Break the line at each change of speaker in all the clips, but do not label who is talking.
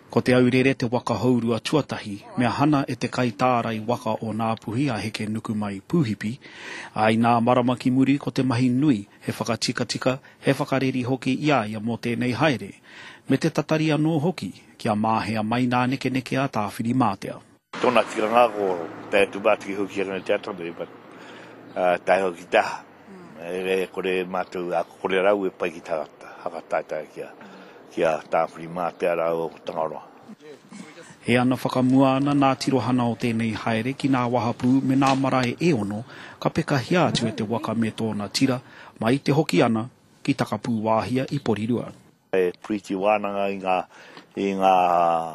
Ko Te Aurere te waka hourua tuatahi mea hana e te kaitārai waka o Ngāpuhi a Hekenukumai Pūhipi, ā, i nā marama ki muri ko te mahi nui he whakatikatika, he whakareri hoki i a ia mō tēnei haere, me te tatari anō hoki kia māhea mai nā nekeneke a Tāwhirimātea.
Tōna tikanga ko tae atu mātou ki Hokianga i te ata nei, but tae hoki ki te aha. E kore mātou, a kore rau e pai ki te haka taetae ki a, ki a Tāwhirimātea rāua ko Tangaroa.
E ana whakamua ana nā tirohana o tēnei haere ki nā wahapū me nā marae e ono ka pekahia atu e te waka me tōna tira mai te Hokiana ki Takapūwāhia i Porirua.
E piriti wānanga i ngā, i ngā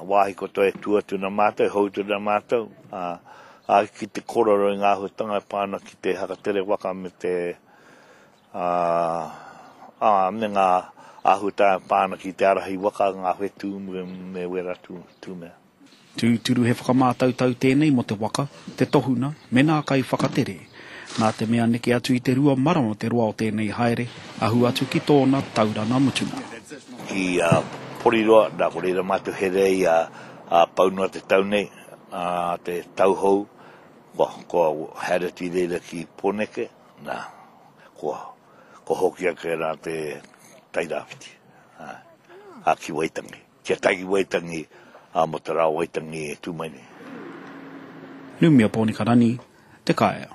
wāhi katoa e tū atu ana mātou, e hou atu ana mātou, ā, ā, ki te kōrero i ngā āhuatanga e pā ana ki te hakatere waka me te, ā, ā, me ngā āhuatanga e pā ana ki te ārahi waka, ngā whetū me, me wērā tū, tū mea.
Tūturu he whakamātautau tēnei mō te waka, te tohuna, me nā kaiwhakatere. Nā te mea neke atu i te 2 marama te roa o tēnei haere, ahu atu ki tōna tauranga mutunga.
Ki Porirua, nā ko reira mātou here ai a pau noa te tau nei, a te tau hou, kua, kua haere atu i reira ki Pōneke, nā, kua, kua hoki ake rā te Tairāwhiti, ā, ki Waitangi. Kia tae ki Waitangi, ā, mō te rā o Waitangi e tū mai nei.
Numia Pōnikarani, Te Kāea.